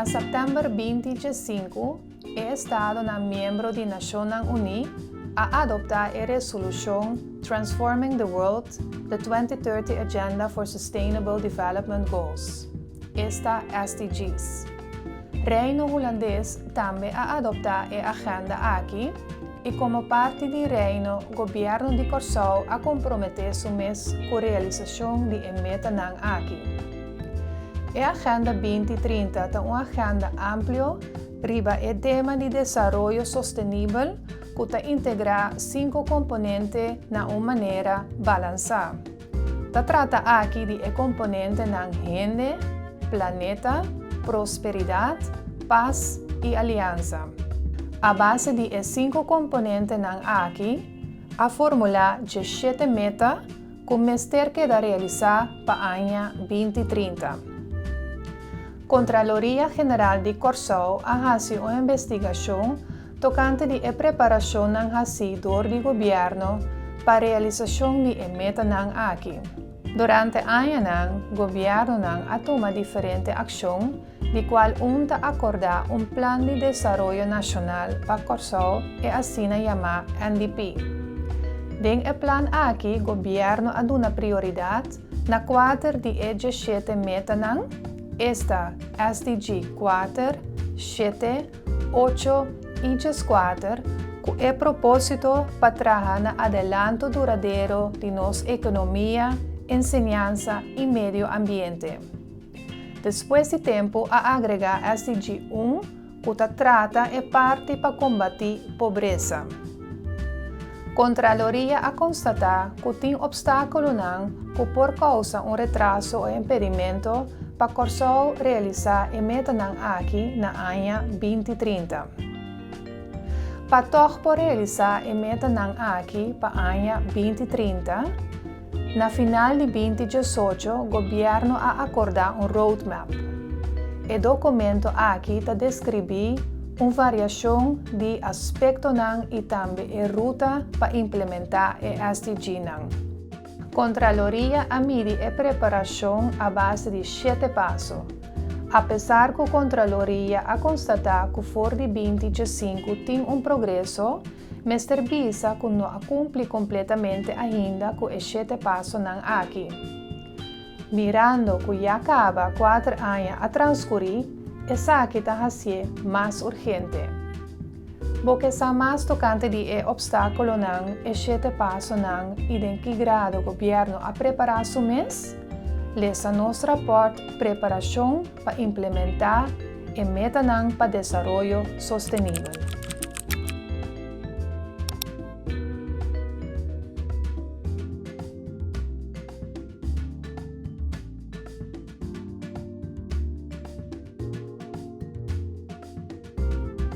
Na sèptèmber 2015, e estadonan miembro di Nashonnan Uní a adoptá e resolushon Transforming the World, The 2030 Agenda for Sustainable Development Goals, esta SDGs. Reino Hulandes tambe a adoptá e agenda aki i komo parti di Reino, Gobièrnu di Kòrsou a komprometé su mes ku realisashon di e metanan aki. E Agenda 2030 ta un agenda amplio riba e tema di desaroyo sostenibel ku ta integrá sinku komponente na un manera balansá. Ta trata aki di e komponentenan hende, planeta, prosperidat, pas i aliansa. A base di e sinku komponentenan aki a formulá 17 meta ku mester keda realisá pa aña 2030. Kontraloria General di Kòrsou a hasi un investigashon tokante di e preparashonnan hasí dor di gobièrnu pa realisashon di e metanan aki. Durante añanan, gobièrnunan a tuma diferente akshon, di kual un ta akordá un Plan di Desaroyo Nashonal pa Kòrsou, e asina yamá NDP. Den e plan aki gobièrnu a duna prioridat na kuater di e 17 metanan, esta SDG 4, 7, 8 i 14, ku e propósito pa traha na adelanto duradero di nos ekonomia, enseñansa i medio ambiente. Despues di tempu a agregá SDG 1 ku ta trata e parti pa kombatí pobresa. Kontraloria a konstatá ku tin opstákulonan ku por kousa un retraso o impedimento pa Kòrsou realisá e metanan aki na aña 2030. Pa tòg por realisá e metanan aki pa aña 2030, na final di 2018 gobièrnu a akordá un roadmap. E dokumento aki ta deskribí un variashon di aspektonan i tambe e ruta pa implementá e SDG-nan. Kontraloria a midi e preparashon a base di shete paso. Apesar ku Kontraloria a konstatá ku for di 2015 tin un progreso, mester bisa ku no a kumpli kompletamente ainda ku e shete pasonan aki. Mirando ku ya kaba 4 aña a transkurí, esaki ta hasié mas urgente. Bo ke sa mas tokante di e opstákulonan, e shete pasonan i den ki grado gobièrnu a prepará su mes? Lesa nos rapòrt Preparashon pa implementá e metanan pa desaroyo sostenibel.